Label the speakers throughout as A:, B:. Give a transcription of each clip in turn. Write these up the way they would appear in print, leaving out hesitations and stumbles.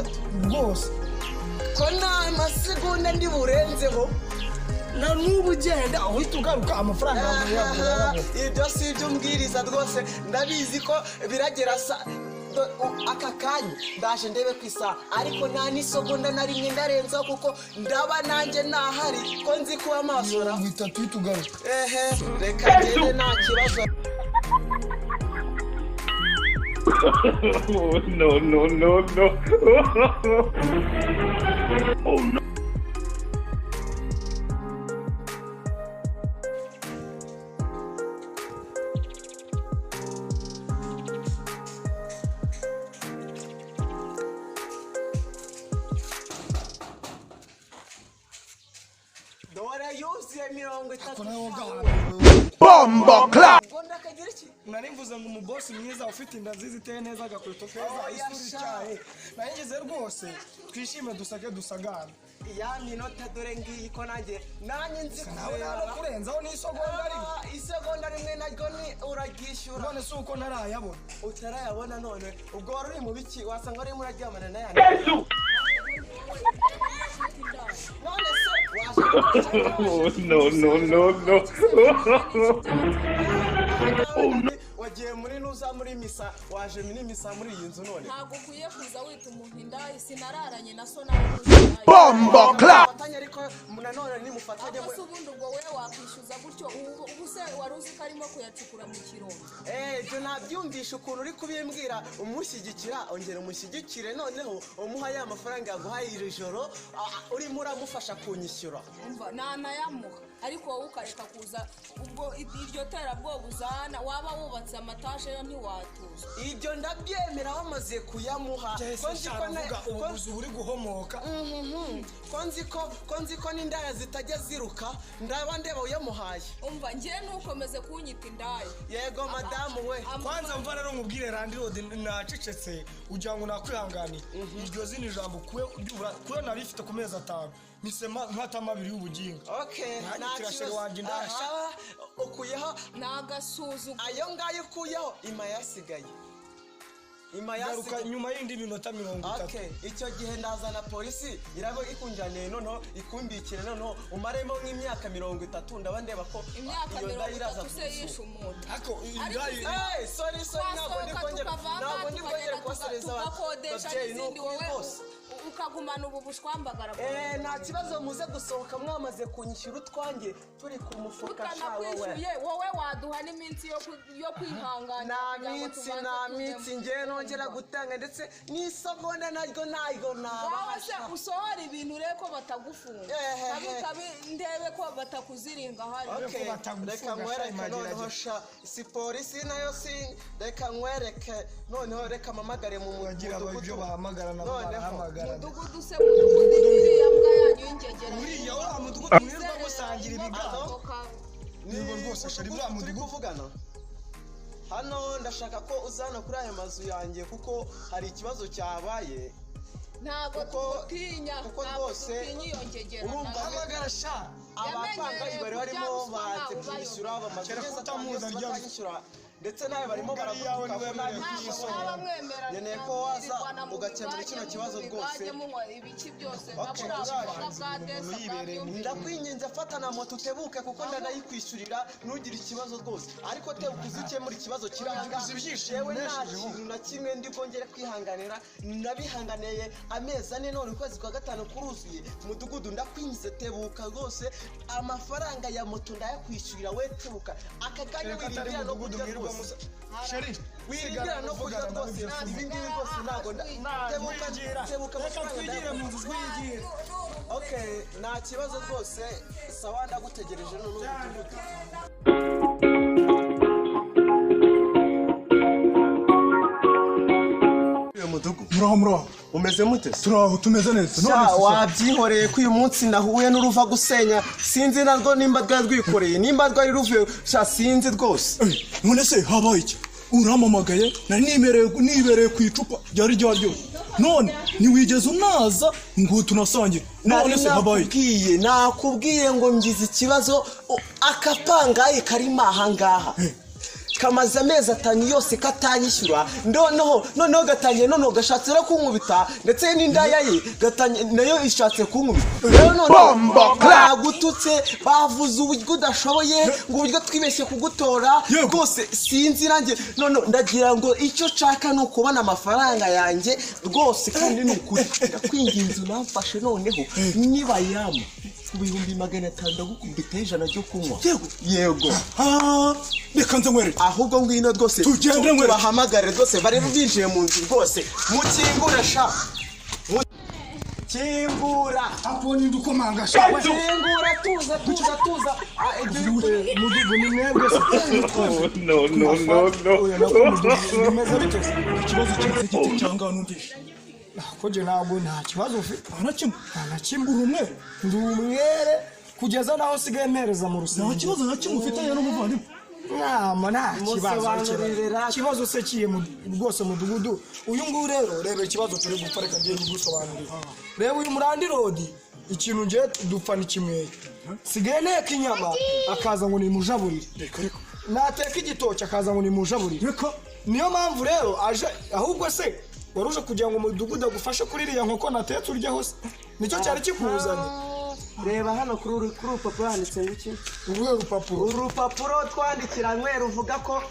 A: 30
B: Rwose.
A: Ko nta masegonda ndi burenzeho.
B: Na n'ubu ugenda uhita ugaruka, amafaranga yawe urayabona.
A: Ibyo si ibyo umbwiriza rwose, ndabizi ko biragera sa aka kanya ndaje ndebe ku isaha, ariko nta n'isegonda na rimwe ndarenzaho, kuko ndaba nanjye nahari ko nzi kuba maso ra.
B: 30 uhita ugaruka.
A: Ehe, reka ngende, nta kibazo.
C: No, no, no, no. Oh no.
A: Dore yuzuye 30.
B: Nawe
C: Bombo clap.
A: Ubwo ndakagira iki?
B: Nari mvuze ngo umubosi mwiza ufite inda nziza, iteye neza, agakweto keza,
A: Oya,
B: isura
A: sha.
B: ityaye, nayigeze rwose. Twishime, dusake, dusagane.
A: Ya minota dore ngiyi, ko nanjye nzi
B: Nawe
A: kureba.
B: nta no kurenzaho n'isegonda rimwe.
A: Ah, isegonda rimwe naryo ni uraryishyura.
B: None si uko ntarayabona?
A: Utarayabona none ubwo wari uri mu biki? Wasanga urimo uraryamana n'ayandi. None se waje?
C: No, no, no, no.
A: Wagiye muri nuza muri misa, waje muri misa muri iyi nzu none?
D: Ntabwo ukwiye kuza wita umuntu indaya. Sinararanye na so nawe ntuzindaya.
C: Bombo clap.
A: Mufatanye, ariko nanone nimufatanye.
D: Ahubwo se ubundi ubwo wowe wakwishyuza gutyo? Ubu se wari uzi ko arimo kuyacukura mu kirombe?
A: Eh, ibyo nabyumvisha ukuntu uri kubimbwira umushyigikira. Ongera umushyigikire, noneho umuha ya mafaranga yaguhaye iri joro, urimo uramufasha kunyishyura.
D: Umva, nanayamuha, ariko wowe ukareka kuza ubwo iryo terabwoba uzana. Waba wubatse amataje yo ntiwatuza.
A: Ibyo ndabyemera wamaze kuyamuha. Ko nzi ko
B: Aravuga ubuguzi buri guhomoka.
A: Mhm. Ko nzi ko n'indaya zitajya ziruka, ndaba ndeba uyamuhaye.
D: Umva, njye ntukomeze kunyita indaya.
A: Yego madamu we.
B: Kwanza mva rero nkubwire, landlord, nacecetse ugira ngo nakwihanganiye. Iryo zina, ijambo kuwe narifite ku mezi 5, misema nkatama abiri y'ubugingo.
A: Okay,
B: Nanjye
A: nta
B: kirashe
A: kibazo.
B: wanjye ndasha.
A: Aha, ukuyeho.
D: Ni agasuzuguro.
A: Ayo ngayo ukuyeho, ima yasigaye, ima
B: Garuka
A: yasigaye.
B: nyuma y'indi minota 30.
A: Okay, icyo gihe ndazana polisi, iraba ikunjaniye, noneho ikumbikire, noneho umaremo nk'imyaka 30, ndaba ndeba ko
D: Imyaka
A: iyo nda
D: mirongo
A: iraza
D: itatu se
A: kugusura.
D: yishe umuntu?
B: Ariko
D: Ariko
A: Hey, sorry, sorry, ntabwo ndi
D: twasohoka
A: kongera,
D: tukava
A: ntabwo ndi kongera
D: tukagenda
A: kubasereza
D: tugakodesha
A: ababyeyi, ni
D: n'izindi,
A: ukuri
D: wowe
A: rwose.
D: ukagumana ubu bushwambagara.
A: Eh, nta kibazo, muze gusohoka mwamaze kunyishyura utwanjye turi ku mufuka sha wowe.
D: Tutanakwishyuye, wowe waduha n'iminsi yo kwihangana
A: Nta
D: kugira ngo
A: minsi,
D: tubanze
A: nta
D: tujyemo.
A: minsi ngewe nongera gutanga, ndetse n'isegonda naryo ntayo
D: Ngaho se
A: nabasha.
D: usohora ibintu urebe ko batagufunga.
A: Ehehe.
D: Kabi kabi, ndebe ko batakuziringa hari.
A: Okay,
B: Ko batagufunga,
A: reka
B: sha,
A: nkwereke
B: imageragere.
A: noneho sha, si polisi nayo si, reka nkwereke noneho, reka mpamagare mu
B: Bagira
A: mudugudu.
B: ibyo bahamagara nabo.
A: Noneho.
B: Barahamagara.
D: Mudugudu se, mudugudu, iriya mbwa yanyu y'ingegera.
B: Uriya uriya mudugudu mwirirwa musangira ibigango.
A: Ni
B: Yego rwose, shari,
A: mudugudu
B: uriya
A: turi
B: mudugudu.
A: kuvugana hano. Ndashaka ko uza hano kuri aya mazu yanjye kuko hari ikibazo cyabaye.
D: Ntabwo tugutinya,
A: Kuko
D: ntabwo
A: rwose
D: dutinya iyo ngegera.
A: urumva
B: Hamagara sha.
A: Abapanga
D: Yamenyereye
A: bari
D: kurya
A: barimo
D: ruswa
A: banze
D: ntawe ubayobewe.
A: kwishyura, bamaze
B: Kereka
A: amezi 5
B: utamuzi
A: yose
B: arya
A: batanyishyura, ndetse nawe barimo
B: Ubwo ari iyawe
A: baragutuka ko
B: niwe
A: nabi
B: wemerewe
D: Ntabwo
A: kuyishyura.
D: mwaba mwemera.
A: Nkeneye ko waza ugakemura kino kibazo rwose.
D: Munywa ibiki byose
A: Okay,
D: nka buriya
A: uraje.
D: buyoga bwa desa
B: Umuntu yibereye
D: bwa
A: Ndakwinginze, fata na moto utebuke, kuko ndanayikwishyurira, ntugire ikibazo rwose, ariko tebuka uze ukemura ikibazo kiri aha ngaha.
B: Uzi ibyishimo
A: Yewe, nta
B: unesheje wowe.
A: kintu na kimwe ndi bwongere kwihanganira. Nabihanganiye amezi 4, none ukwezi kwa gatanu kuruzuye. Mudugudu, ndakwinginze, tebuka rwose, amafaranga ya moto ndayakwishyurira, we tebuka aka kanya.
B: Kereka atari
A: Wirindira no
B: mudugudu
A: kurya
B: mwirirwa
A: rwose.
B: musa sheri.
A: Wirindira no kurya rwose. Ibi ngibi rwose ntabwo tebuka,
B: Twigira.
A: tebuka,
B: Reka
A: amafaranga
B: twigire mu nzu, twigire.
A: Okay, nta kibazo rwose, sawa, ndagutegereje noneho mudugudu. Uyu mudugudu.
E: Muraho, muraho.
A: Umeze mute se?
E: Turaho, tumeze neza.
A: Sha,
E: None se sha,
A: wabyihoreye ko uyu munsi nahuye n'uruva gusenya, sinzi narwo nimba rwari rwikoreye, nimba rwari ruvuye, sha, sinzi rwose.
E: Eh, none se habaye iki? Urampamagaye nari nibereye ku icupa ryari ryaryoshye, none ntiwigeze unaza ngo tunasangire. None
A: Nari
E: se habaye iki?
A: nakubwiye ngo ngize ikibazo, akapangayi karimo aha ngaha. Kamaze amezi 5 yose katanyishyura, noneho gatangiye, noneho gashatse no kunkubita, ndetse n'indaya ye gatangiye nayo ishatse kunkubita. Rero noneho bagututse, bavuze uburyo udashoboye, ngo uburyo twibeshye kugutora rwose sinzi nanjye. Noneho ndagira ngo icyo nshaka ni ukubona amafaranga yanjye rwose, kandi ni ukuri ndakwinginze unamfashe. Noneho niba yama ku 500,000 ndagukubita 100 ryo kunywa. Yego.
E: Reka nze nkwereke.
A: Ahubwo ngwino rwose tubahamagare rwose, bari binjiye mu nzu rwose. Mukingura sha, kingura.
B: Apo ninde ukomanga sha?
A: Kingura, tuza tuza tuza.
B: Mudugu ni mwebwe se?
C: No no no no.
B: Bimeze bite?
E: Ikibazo kimeze gite cyangwa numvishe?
B: Ko je ntabwo nta kibazo ufite.
E: Nta na kimwe.
B: Nta na kimwe.
E: Uri umwere?
B: Ndi umwere kugeza naho usigaye mpereza mu rusengero.
E: Nta kibazo na kimwe ufitanye n'umuvandimwe?
B: Nama nta kibazo. Ikibazo se kiye rwose mudugudu. Uyu nguyu rero, reba ikibazo turi gupfa, reka ngiye kugusobanurira. Reba uyu murandirodi, ikintu ngiye dupfa ni kimwe. Sigaye nteka inyama akaza ngo nimujaburire.
E: Reka reka.
B: Nateka igitoki akaza ngo nimujaburire.
E: Reka.
B: Niyo mpamvu rero aje, ahubwo se waruje kugira ngo umudugudu agufashe kuri iriya nkoko natetse urye hose. Nicyo cyari kikuzanye.
A: Reba hano kuri urupapuro handitse ngo iki?
B: Uruhe rupapuro?
A: Urupapuro twandikiranywe ruvuga ko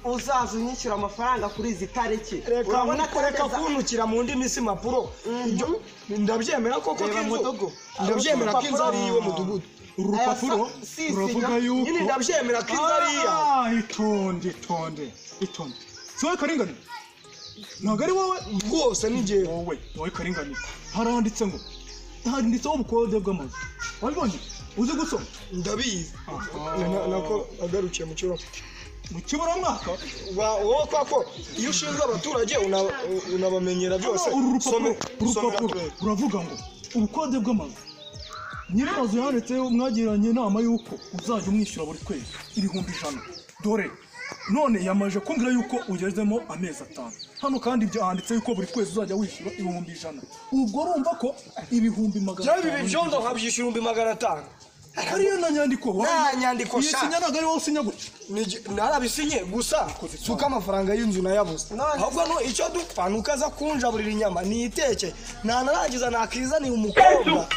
A: uzaza unyishyura amafaranga kuri izi tariki.
B: Reka kuntukira mu ndimi si impapuro. Ndabyemera koko ko ndabyemera ko inzu ari iwe mudugudu.
E: Uru rupapuro ruravuga yuko
B: nyine ndabyemera ko inzu ari iyawe.
E: Itonde itonde itonde. Si wowe Karinganire? Ntabwo ari wowe
B: rwose, ni njyewe.
E: Wowe Karinganire. Haranditse ngo handitseho ubukode bw'amazu. Wabibonye? Uzi gusoma?
B: Ndabizi. Nako agarukiye mu kiburamwaka.
E: Mu kiburamwaka?
B: Wowe kwako iyo ushinzwe abaturage unabamenyera byose.
E: Uru rupapuro ruravuga ngo ubukode bw'amazu. Nyir'amazu yanditseho mwagiranye inama y'uko uzajya umwishyura buri kwezi 100,000. Dore none yamaje kumbwira yuko ugezemo amezi 5. Hano kandi ibyo handitse yuko buri kwezi uzajya wishyura 100,000. Ubwo urumva ko 500,000.
B: Byaba ibi byondo nkabyishyura 500,000.
E: Hariyo na nyandiko.
B: Nta nyandiko sha.
E: Iyi sinya ntabwo ari wowe usinya gutya.
B: Narabisinye gusa suka amafaranga y'inzu nayabuze. Ahubwo no icyo dupfa nukaza kunjaburira inyama niteke. Nanarangiza nakizaniye umukobwa.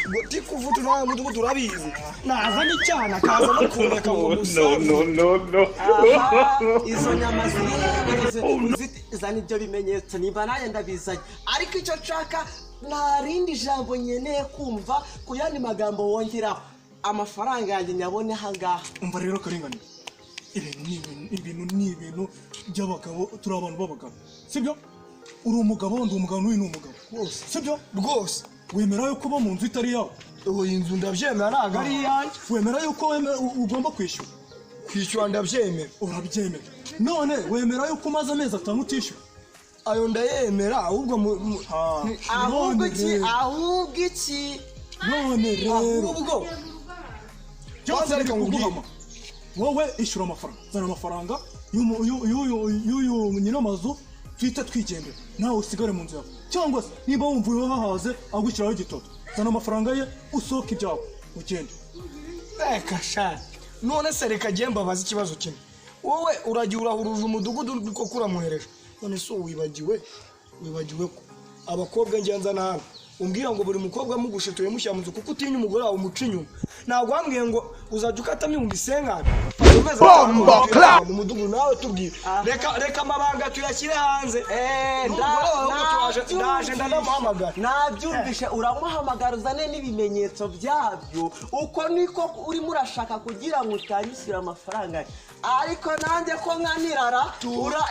B: Ngo tikuvutu nawe mudugudu urabizi. Naza n'icyana kaza no kundeka ngo gusa.
C: No no no no.
A: Izo nyama ziri zana ibyo bimenyetso nimba nanjye ndabizanye. Ariko icyo nshaka nta rindi jambo nkeneye kumva ku yandi magambo wongeraho. Amafaranga yanjye nyabone ahangaha.
E: Umva rero Karinganire, ibintu ni ibintu by'abagabo, turi abantu b'abagabo, sibyo? Uri umugabo, ndi umugabo, n'uyu ni umugabo, sibyo?
B: Rwose.
E: Wemera yuko uba mu nzu itari iyawe?
B: Iyi nzu ndabyemera ntabwo ari iyanjye.
E: Wemera yuko ugomba kwishyura?
B: Kwishyura ndabyemera.
E: Urabyemera. None wemera yuko umaze amezi 5 utishyura?
B: Ayo ndayemera, ahubwo
A: ahubwo iki? Ahubwo iki?
E: None rero
B: ahubwo
E: byose reka nguguhama. Wowe ishyura amafaranga, zana amafaranga y'uyu nyir'amazu twite twigendera, nawe usigare mu nzu yawe. Cyangwa se niba wumva uhahaze agushyiraho igitoto, zana amafaranga ye usohoke ibyawe ugende.
B: Reka sha, none se reka njye mbabaze ikibazo kimwe. Wowe uragiye urahuruje umudugudu koko uramuhereje, none se wibagiwe ko abakobwa ngenza na hano umbwira ngo buri mukobwa mugushituye mushyira mu nzu kuko utinya umugore wawe umuca inyuma. Ntabwo wambwiye ngo uzajya ukatamo 500,000. Mu mudugudu nawe tubwire. Reka amabanga tuyashyire hanze. Ndaje ndanamuhamagara.
A: Nabyumvishe, uramuhamagara uzane n'ibimenyetso byabyo. Uko niko urimo urashaka kugira ngo utanyishyura amafaranga. Ariko nanjye ko nkanirara,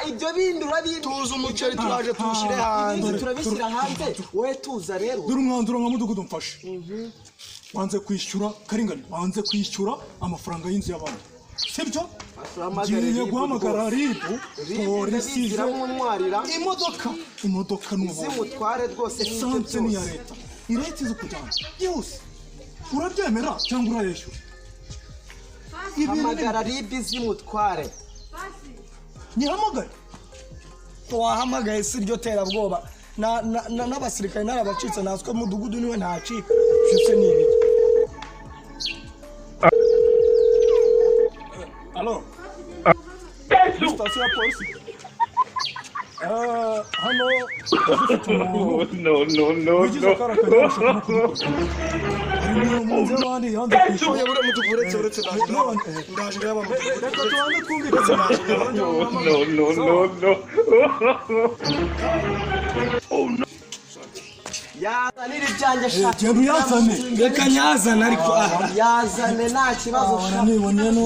A: ibyo bindi urabindi.
B: Tuzi umuceri turaje tuwushyire hanze.
A: Turabishyira hanze, wowe tuza rero.
E: Dore umwanzuro nka mudugudu mfashe. Wanze kwishyura Karinganire, wanze kwishyura amafaranga y'inzu y'abandi, sibyo? Ngiye guhamagara RIB, polisi imodoka
A: n'ubuntu rwose,
E: esanse ni iya leta, irahita iza kujyana byihuse. Urabyemera cyangwa urayishyura?
A: Hamagara RIB zimutware.
E: Nyihamagare.
B: Wahamagaye si iryo terabwoba. N'abasirikare narabacitse, natwe mudugudu niwe ntacika. Byose ni ibiki?
E: Alo. sitasiyo ya polisi. Hano dufite umuntu
C: No, no, no,
E: wigize
C: no.
E: akara kajya ashaka no kubikora. Ari mu nzu y'abandi yanze kwishyura.
B: Oya, buriya mudugudu, uretse uretse ndaje ndaje ndeba mudugudu.
E: Reka tubanze twumvikane.
C: No, no, no, no.
A: Yazanira ibyanjye sha.
E: Genda uyazane.
B: Reka nyazane ariko aha.
A: Yazane nta kibazo sha.
E: Nibonye no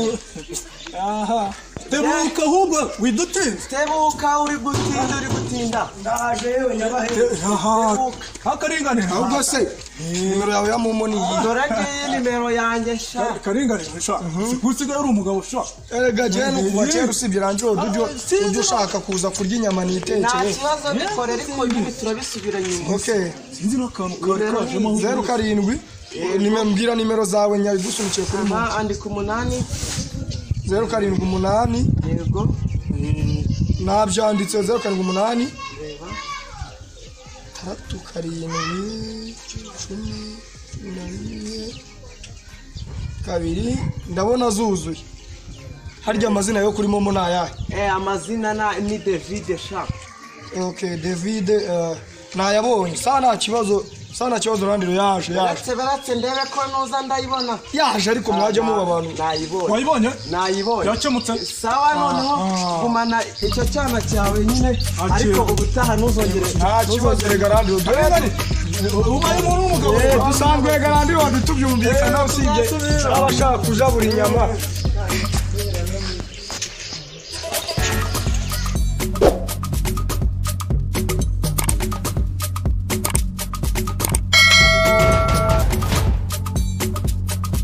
E: aha tebuka ahubwo widutinze.
A: Tebuka, uri gutinda, uri gutinda.
B: Ndaje yewe nyabahe.
E: Aha akaringanire.
B: Ahubwo se nimero yawe ya momo ni iyi?
A: Dore ngiyi nimero yanjye sha.
E: Karinganire sha, usigaye uri umugabo sha.
B: Erega jyewe ni kuva kera usibye ranjoro ujya
E: Sinzi.
B: ujya ushaka kuza kurya inyama
A: Nta
B: nitekeye.
A: kibazo, bikore, ariko nyine turabisubira nyuma.
B: Okay.
E: Sinzi n'akantu kari kajemo ahubwo.
B: 07 mbwira nimero zawe nyabigusunikiye kuri momo.
A: Aha, andika 8.
B: 078.
A: Yego.
B: Nabyanditse 078.
A: Reba.
B: 3 7 10 11 2. Ndabona zuzuye. Harya amazina yo kuri momo ni ayahe?
A: Amazina ni David sha.
B: Okay, David, nayabonye. Sa nta kibazo, sa nta kibazo. Randiro yaje yaje.
A: Baratse baratse ndebe ko nuza ndayibona.
B: Yaje ariko mwajya muba abantu.
A: Nayibonye.
E: Wayibonye?
A: Nayibonye.
E: Yakemutse.
A: Sawa, noneho gumana icyo cyana cyawe nyine, ariko ubutaha ntuzongere.
B: Nta kibazo rega Randiro, dore
E: Ubaye umuntu w'umugabo.
B: Dusanzwe rega Randiro wadu tubyumvikana, usibye abashaka kujabura inyama.